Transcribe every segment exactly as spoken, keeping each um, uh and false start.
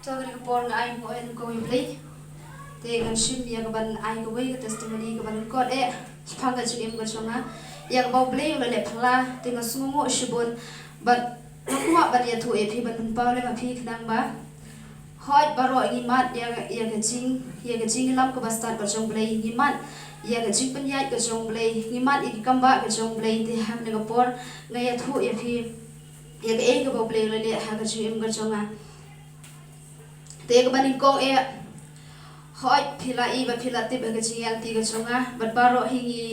To kane ka por nga ai nguh ïa U Blei. Te ngan shim ïa ka ban ai kawei ka testimony ka ban lyngkot eh shaphang ka jingim ka jong nga. Ïa kaba U Blei u la leh phylla te nga sngewnguh shibun. Bad nga kwah ban ïathuh ïa phi ban pynpaw lem ïa phi khnang ba hooid baroh ngi mad ïa, ïa ka jing, ïa ka jingïalam kaba stad ka jong U Blei, ngi mad ïa ka jingpynïaid ka jong U Blei, ngi mad ïa ki kambah ka jong U Blei. Te ha kane ka por nga ïathuh ïa phi ïa kaei kaba U Blei u la leh ha ka jingim ka jong nga. Te kaba nyngkong eh, hooid phi la i bad phi la tip ha ka jingïaid lynti ka jong nga bad baroh hi ngi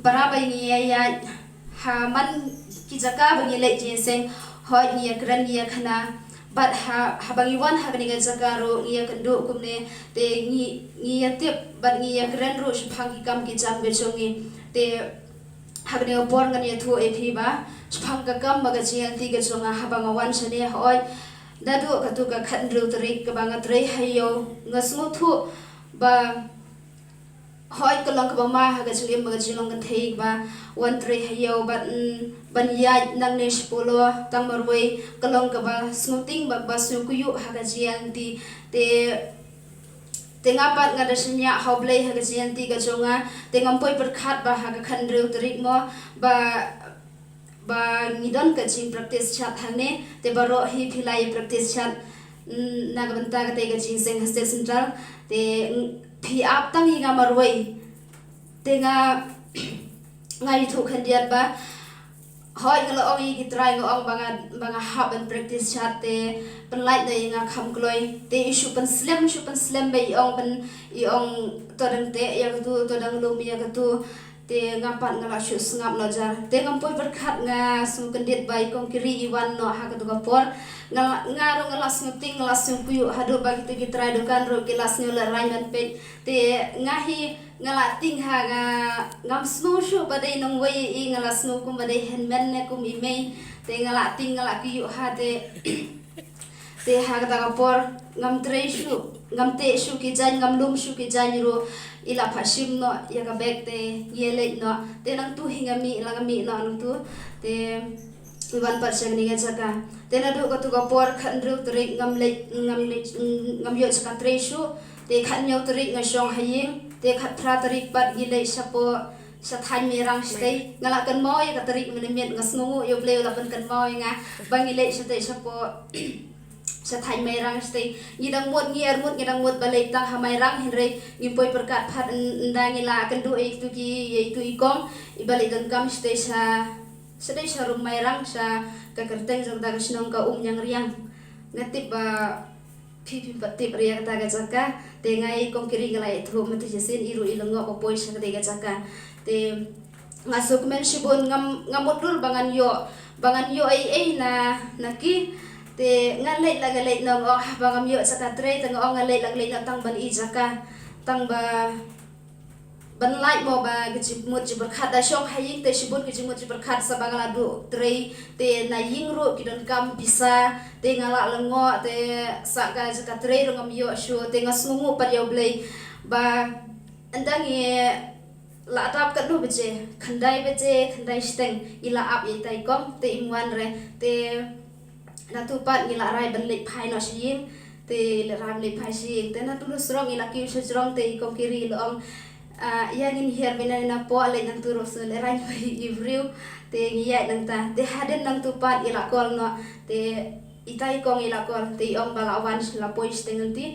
para ba ngi ïaid ha man ki jaka ba ngi leit jingïaseng, hooid ngi ïakren ngi ïakhana. Bad ha, haba ngi wan ha kane ka jaka ruh ngi ïakynduh kumne, te ngi, ngi ïatip bad ngi ïakren ruh shaphang ki kam ki jam ka jong ngi. Te ha kane ka por ngan ïathuh ïa phi ba shaphang ka kam bad ka jingïaid lynti ka jong nga haba nga wan shane, hooid naduh katu ka khathynriew tarik kaba nga trei ha ïew, nga sngewthuh ba hooid ka long kaba ma ha ka jingim bad ka jinglong kynthei ba wan trei ha ïew bad, mm, ban ïaid nangne sha Polo tang marwei ka long kaba sngewtieng bad ba sngewkyiuh ha ka jingïaid lynti. Te, te nga pat nga da shaniah ha U Blei ha ka jingïaid lynti ka jong nga. Te ngam poi pyrkhat ba ha ka khathynriew tarik mo ba, ba ngi don ka jingpractice chat hangne, te baroh hi phi la ïa practice chat, mm, na ka bynta katei ka jingïaseng ha State Central. Te, mm, phi ap tang ïa nga marwei. Te nga, nga ïathuh khyndiat ba hooid nga la ong ïa ki trai, nga ong ba nga, ba nga hap ban practice chat, te pynlait noh ïa nga kham kloi. Te i shu pynslem, shu pynslem ba i ong pyn, i ong to dang teh ïa katu, to dang lum ïa katu. Te nga pat nga la shu sngap noh jar. Te ngam poi pyrkhat, nga sngewkyndit ba i Kong Kiri i wan noh ha katu ka por. Nga, nga ruh nga la sngewtieng, nga la sngewkyiuh haduh ba kita ki trai dukan ruh ki la sngew lehrain ban peit. Te nga hi nga la tieng ha, nga, ngam sngew shuh ba dei nongwei, i nga la sngew kum ba dei hynmen ne kum i mei. Te nga la tieng nga la kyiuh ha te. Te ha kata ka por ngam trei shuh, ngam teh shuh ki jaiñ, ngam lum shuh ki jaiñ ruh. I la phah shim noh ïa ka bag te ngi ïa leit noh. Te nangtu hi nga mih, la nga mih noh nangtu. Te i wan pat sha kane ka jaka. Te naduh katu ka por khathynriew tarik ngam leit, ngam leit, ngam ïoh jaka trei shuh. Te khathynñiew tarik nga shong ha ïing. Te khatphra tarik pat ngi leit shapoh sha thaiñ Mairang shatei. Nga la kynmaw ïa ka tarik mynmiet, nga sngewnguh ïa U Blei u la pynkynmaw ïa nga ba ngi leit shatei shapoh sha thaiñ Mairang shatei. Ngi dang mut, ngi arngut ngi dang mut ba leit tang ha Mairang, hynrei ngim poi pyrkhat pat ynda ngi la kynduh ïa itu ki, ïa itu i kong iba leit donkam shatei sha, shatei sha rum Mairang, sha ka kyrteng jong kata ka shnong ka Umñiangriang. Nga tip ba phi phim pat tip ruh ïa kata ka jaka. Te nga i Kong Kiri nga la ïathuh mynta shisien, i ruh i lyngngoh ba poi sha katei ka jaka. Te nga sngewkmen shibun, ngam, ngam mutdur ba ngan ïoh, ba ngan ïoh ei ei na, na ki. Te nga leit la nga leit noh, nga ong haba ngam ïoh jaka trei, te nga ong nga leit la nga leit noh tang ban i jaka, tang ba ban lait mo ba ka jingmut jingpyrkhat. Da shong ha ïing te shibun ka jingmut jingpyrkhat sa ba nga la duh trei, te na ïing ruh ki donkam pisa, te nga la lyngngoh, te sa ka jaka trei ruh ngam ïoh shuh. Te nga sngewnguh pat ïa U Blei ba ynda ngi la dap katno baje, khyndai baje, khyndai shiteng ngi la ap ïa itai i kong, te im wan re. Te nangtu pat ngi la rai ban leit phai noh sha ïing, te la rai ban leit phai sha ïing. Te nangtu na surok ngi la kiew sha jrong, te i Kong Kiri i la ong, ah, ïa ngin hiar beiñ na, na poh, leit nangtu ruh sngewlehrain bha ïa i briew. Te ngi ïaid nangta. Te hadien nangtu pat i la call noh, te itai i kong i la call, te i ong ba la wan, la poi shatei nganti.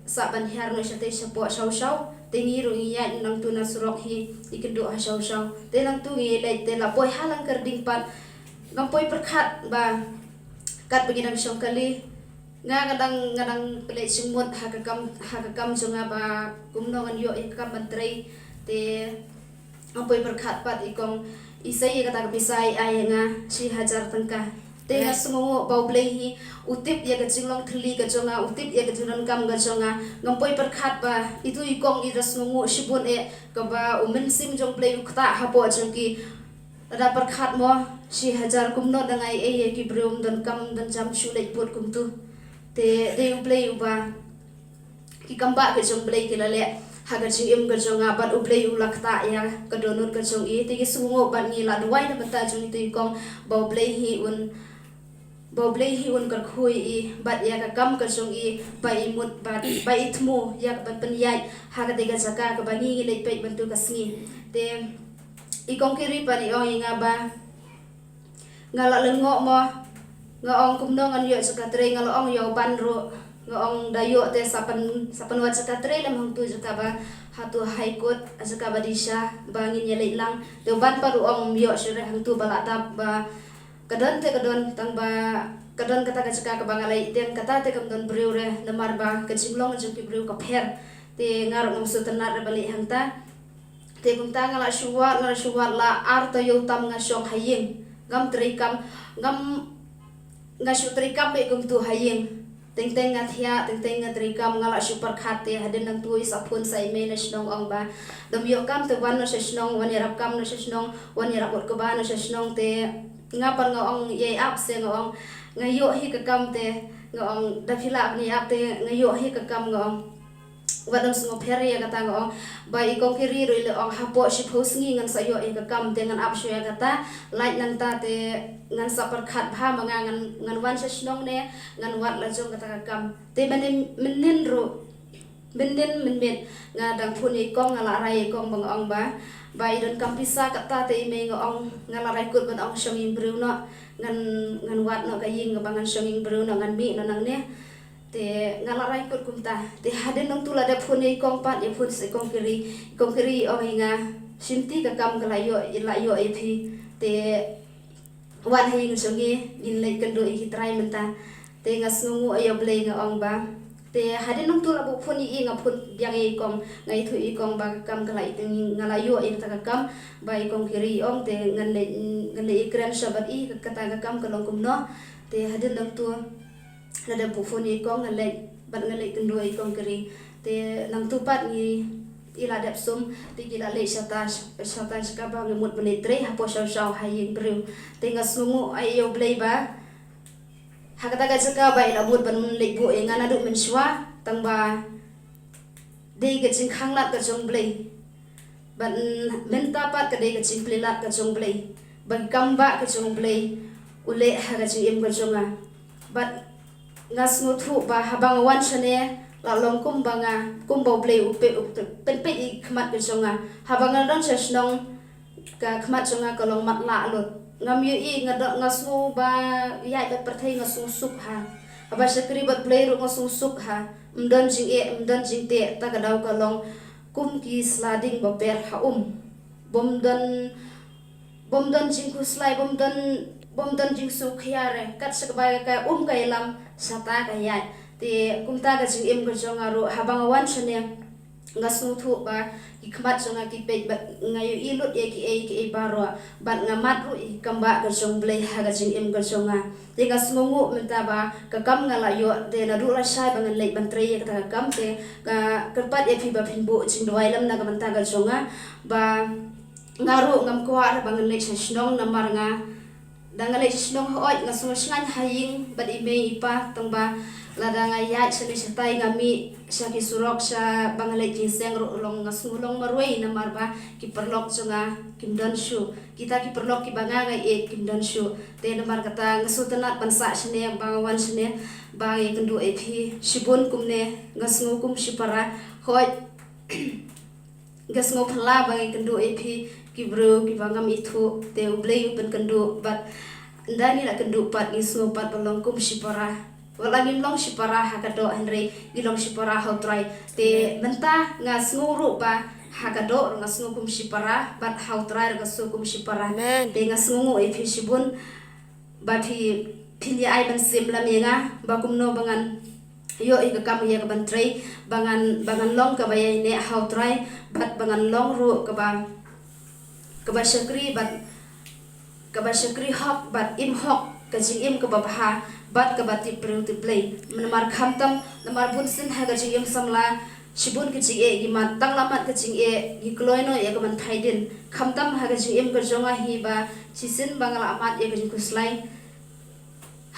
Sa ban hiar noh shatei shapoh Shawshaw. Te ngi ruh ngi ïaid nangtu na surok hi, i kynduh ha Shawshaw. Te nangtu ngi leit, te la poi ha Langkyrding pat. Ngam poi pyrkhat ba katba ngi dang shong kali, nga, nga dang, nga dang pynleit shynmut ha ka kam, ha ka kam jong nga ba kumno ngan ïoh ïa ka kam ban trei. Te ngam poi pyrkhat pat, i kong i sei ïa kata ka pisa i ai ïa nga shi hajar tyngka. Te nga sngewnguh ba U Blei hi u tip ïa ka jinglong thylli ka jong nga, u tip ïa ka jingdonkam ka jong nga. Ngam poi pyrkhat ba itu i kong i da sngewnguh shibun eh, kaba u Mynsiem jong U Blei u ktah hapoh jong ki. Lada pyrkhat mo, shi hajar kumno dang ai ei ïa ki briew ym donkam ym donjam shuh leit bud kumtu. Te dei U Blei uba, ki kambah ki jong U Blei ki la leh ha ka jingim ka jong nga, bad U Blei u la ktah ïa ka dohnud ka jong i. Te ngi sngewnguh bad ngi la duwai na bynta jong itu i kong ba U Blei hi un ba U Blei hi un kyrkhu ïa i bad ïa ka kam ka jong i, ba i mut bad ba i thmu ïa ka ban pynïaid ha katei ka jaka kaba ngi ngi leit peit mynta ka sngi. Te i Kong Kiri pat i ong ïa nga ba nga la lyngngoh mo, nga ong kumno ngan ïoh jaka trei, nga la ong ïa u Ban ruh, nga ong da ïoh te sa pyn, sa pynwad jaka trei lem hangtu jaka ba, hatu High Court, jaka ba Disha ba ngin ïa leit lang. Te u Ban pat u ong ym ïoh shuh re, hangtu ba la dap ba ka don te ka don, tang ba ka don kata ka jaka kaba nga la ïeit, tang kata te kam don briew re, namar ba ka jinglong jong ki briew ka pher. Te nga ruh ngam sngewtynnat re ban leit hangta. Te kumta nga la shu wad, nga la shu wad la ar taïew tam nga shong ha ïing. Ngam trei kam, ngam, nga shu trei kam beit kumtu ha ïing. Teng teng nga thiah, teng teng nga trei kam, nga la shu pyrkhat te hadien nangtu i sa phone sa i mei na shnong ong ba dom ïoh kam te wan noh sha shnong, wan ïarap kam noh sha shnong, wan ïarap mut kaba noh sha shnong. Te nga pat nga ong ïai ap se, nga ong nga ïoh hi ka kam te, nga ong da phi lah ban ïai ap te nga ïoh hi ka kam, nga ong. Wat dang sngewpher ïa kata, nga ong. Ba i Kong Kiri ruh i la ong hapoh shiphew sngi ngan sa ïoh ïa ka kam te ngan ap shuwa ïa kata. Lait nangta te ngan sa pyrkhat bha ma nga ngan, ngan wan sha shnong ne ngan wad la jong kata ka kam. Te mynnin, mynnin ruh, mynnin mynmiet nga dang phone ïa i Kong, nga la rai ïa i Kong ba nga ong ba, ba i donkam pisa kata te i mei, nga ong nga la rai kut ban ong shong ïing briew noh, ngan, ngan wad noh ka ïing kaba ngan shong ïing briew noh, ngan mih noh nangne. Te nga la rai kut kumta. Te hadien nangtu la dep phone ïa i Kong pat, ïa phone sa i Kong Kiri. I Kong Kiri i ong ïa nga, shim ti ka kam ka la ïoh, i la ïoh ïa phi. Te wan ha ïing jong ngi, ngin leit kynduh ïa ki trai mynta. Te nga sngewnguh ïa U Blei, nga ong ba. Te hadien nangtu la buh phone ïa i, nga phone biang ïa i Kong, nga ïathuh ïa i Kong ba ka kam ka la, nga la ïoh ïa kata ka kam. Ba i Kong Kiri i ong te ngan leit, ngan leit ïakren shwa bad i, kata ka kam ka long kumno. Te hadien nangtu la dep buh phone ïa i Kong, nga leit, bad nga leit kynduh ïa i Kong Kiri. Te nangtu pat ngi, i la dep sum, te ki la leit shata, shata jaka ba ngi mut ban leit trei hapoh shaw shaw ha ïing briew. Te nga sngewnguh ïa U Blei ba ha kata ka jaka ba i la mut ban leit buh ïa nga naduh mynshuwa, tang ba dei ka jingkhanglad ka jong U Blei. Bad mynta pat ka dei ka jingplie lad ka jong U Blei. Ba ki kam ba ka jong U Blei u leh ha ka jingim ka jong nga. Bad nga sngewthuh ba haba nga wan shane la long kumba nga, kumba U Blei u peit, u peit, peit ïa ki khmat ka jong nga. Haba nga don sha shnong, ka khmat jong nga ka long matlah lut. Ngam ïohi, nga don, nga sngew ba ïaid bad pyrthei nga sngewsuk ha. Haba shakri bad Blei ruh nga sngewsuk ha. Ym don jingeh, ym don jingteh, ta ka daw ka long kum ki sla ding ba per ha um. Bym don, bym don jingkhuslai, bym don, bym don jingsngewkhia re. Kat sha kaba ka um ka ïalam, shata ka ïaid. Te kumta ka jingim ka jong nga ruh, haba nga wan shane, nga sngewthuh ba ki khmat jong nga ki peit bad nga ïohi lut ïa kiei kiei baroh, bad nga mad ruh ïa ki kam ba ka jong U Blei ha ka jingim ka jong nga. Te nga sngewnguh mynta ba ka kam nga la ïoh, te naduh lashai ba ngan leit ban trei ïa kata ka kam, te nga kyrpad ïa phi ba phin buh jingduwai lem na ka bynta ka jong nga, ba nga ruh ngam kwah re ba ngan leit sha shnong, namar nga da nga leit sha shnong hooid nga sngew shngaiñ ha ïing bad i mei i pa, tang ba lada nga ïaid shane shatai nga mih sha ki surok sha ba nga leit jingseng ruh long, nga sngew long marwei, namar ba ki paralok jong nga kim don shuh. Kita ki paralok kiba nga nga ïeit kim don shuh. Te namar kata nga sngewtynnat ban sah shane, ba nga wan shane ba nga ïakynduh ïa phi. Shibun kumne nga sngew kum shipara. Hooid, nga sngew phylla ba nga ïakynduh ïa phi, ki briew kiba ngam ithuh, te U Blei u pynkynduh, bad ynda ngi la kynduh pat ngi sngew pat ba long kum shipara. Wat la ngim long shipara ha ka doh, hynrei ngi long shipara ha U Trai. Te mynta nga sngew ruh ba ha ka doh ruh nga sngew kum shipara, bad ha U Trai ruh nga sngew kum shipara. Amen. Te nga sngewnguh ïa phi shibun ba phi, phin ïa ai mynsiem lem ïa nga ba kumno ba ngan ïoh ïa ka kam ïa ka ban trei, ba ngan, ba ngan long kaba ïaineh ha U Trai, bad ba ngan long ruh kaba, kaba shakri, bad kaba shakri hok bad im hok, ka jingim kaba bha bad kaba tip briew tip Blei. Namar khamtam, namar bunsien ha ka jingim samla shibun ka jingeh ki mad, tang la mad ka jingeh ngi kloi noh ïa ka ban phai dien. Khamtam ha ka jingim ka jong nga hi ba shisien ba nga la mad ïa ka jingkhuslai,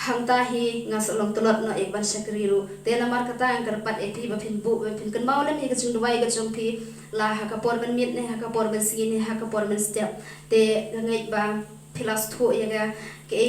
hangta hi nga sa long tlot noh ïa ka ban shakri ruh. Te namar kata nga kyrpad ïa phi ba phin buh, ba phin kynmaw lem ïa ka jingduwai ka jong phi, la ha ka por mynmiet ne ha ka por mynsngi ne ha ka por mynstep. Te nga ngeit ba phi la sngewthuh ïa ka, kaei